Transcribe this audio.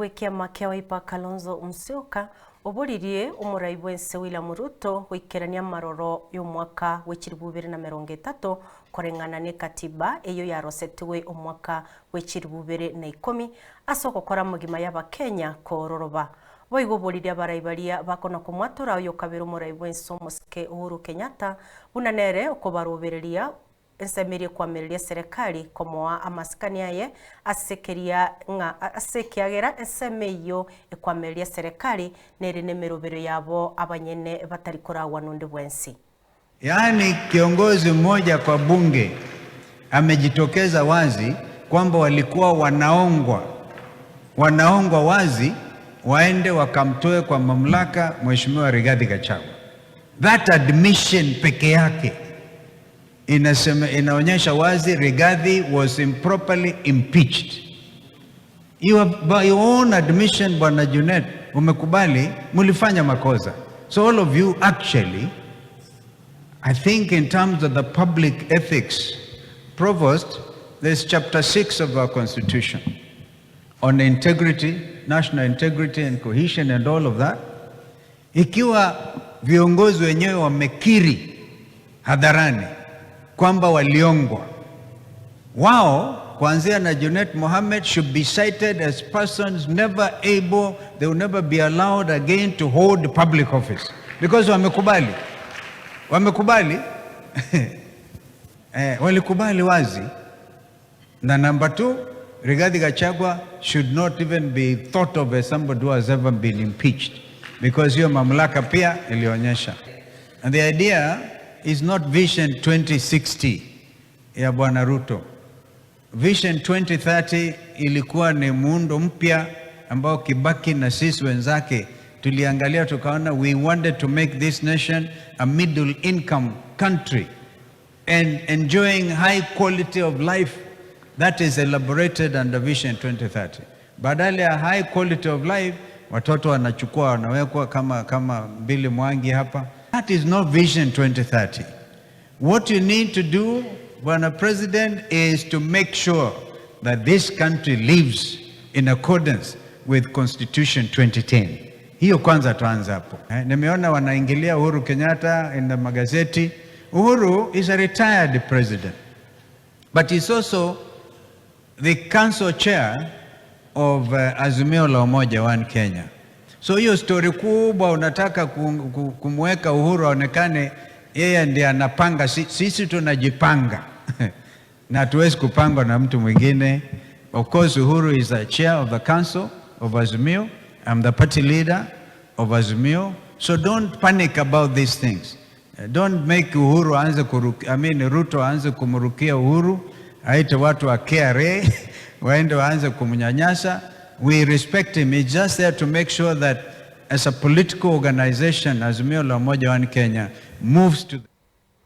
Bw'ekiama kia Wiper Kalonzo Musyoka oboririe omorai bwense William Ruto goikerania amaroro y'omwaka bw'echiribu bibere na emerongo etato koreng'ana na ekatiba eyo yarosetiwe omwaka bw'echiribu bibere na ikomi ase ogokora amagima y'abakenya kororoba. Boigo oboririe abarai baria bakona komwatora oyokabere omorai bwense omosike Uhuru Kenyatta buna nere okobarobereria ensemo eria ekoamereria eserekari komoa amasikani aye ase keria ng'a ase ekiagera ensemo eyio ekoamereria eserekari nere nemerobero yabo abanyene batari koragwa nonde bwensi. Yaani kiongozi mmoja kwa bunge amejitokeza wazi kwamba walikuwa wanaongwa, wanaongwa wazi waende wakamtoe kwa mamlaka Mheshimiwa Rigathi Gachagua. That admission peke yake inasema, inaonyesha wazi Rigathi was improperly impeached. You have, by your own admission, Bwana Junet, umekubali mulifanya makosa. So all of you actually, I think in terms of the public ethics, Provost, there's chapter 6 of our constitution on integrity, national integrity and cohesion and all of that. Ikiwa viongozi wenyewe wamekiri hadharani kwamba waliongwa, wao kuanzia na Junet Mohammed should be cited as persons never able, they will never be allowed again to hold public office because wamekubali, wamekubali walikubali wazi. Na number two, Rigathi Gachagua should not even be thought of as somebody who has ever been impeached because hiyo mamlaka pia ilionyesha. And the idea is not Vision 2060 ya Bwana Ruto. Vision 2030 ilikuwa ni muundo mpya ambao Kibaki na sisi wenzake tuliangalia tukaona we wanted to make this nation a middle income country and enjoying high quality of life that is elaborated under Vision 2030. Badala ya high quality of life, watoto wanachukua wanawekwa kama Billy Mwangi hapa. That is not Vision 2030. What you need to do, Bwana President, is to make sure that this country lives in accordance with Constitution 2010. Hiyo kwanza tuanze hapo. Nimeona wanaingilia Uhuru Kenyatta in the magazeti. Uhuru is a retired president, but he's also the council chair of Azimio la Umoja One Kenya. So hiyo story kubwa unataka kumweka Uhuru aonekane yeye ndiye anapanga, sisi tunajipanga na hatuwezi kupangwa na mtu mwingine. Of course, Uhuru is the chair of the council of Azimio. I'm the party leader of Azimio. So don't panic about these things. Don't make Uhuru aanze kurukia, I mean Ruto aanze kumrukia Uhuru, aite watu wa KRA waende waanze kumnyanyasa. We respect him. He's just there to make sure that as a political organization, Azimio la Umoja One Kenya moves to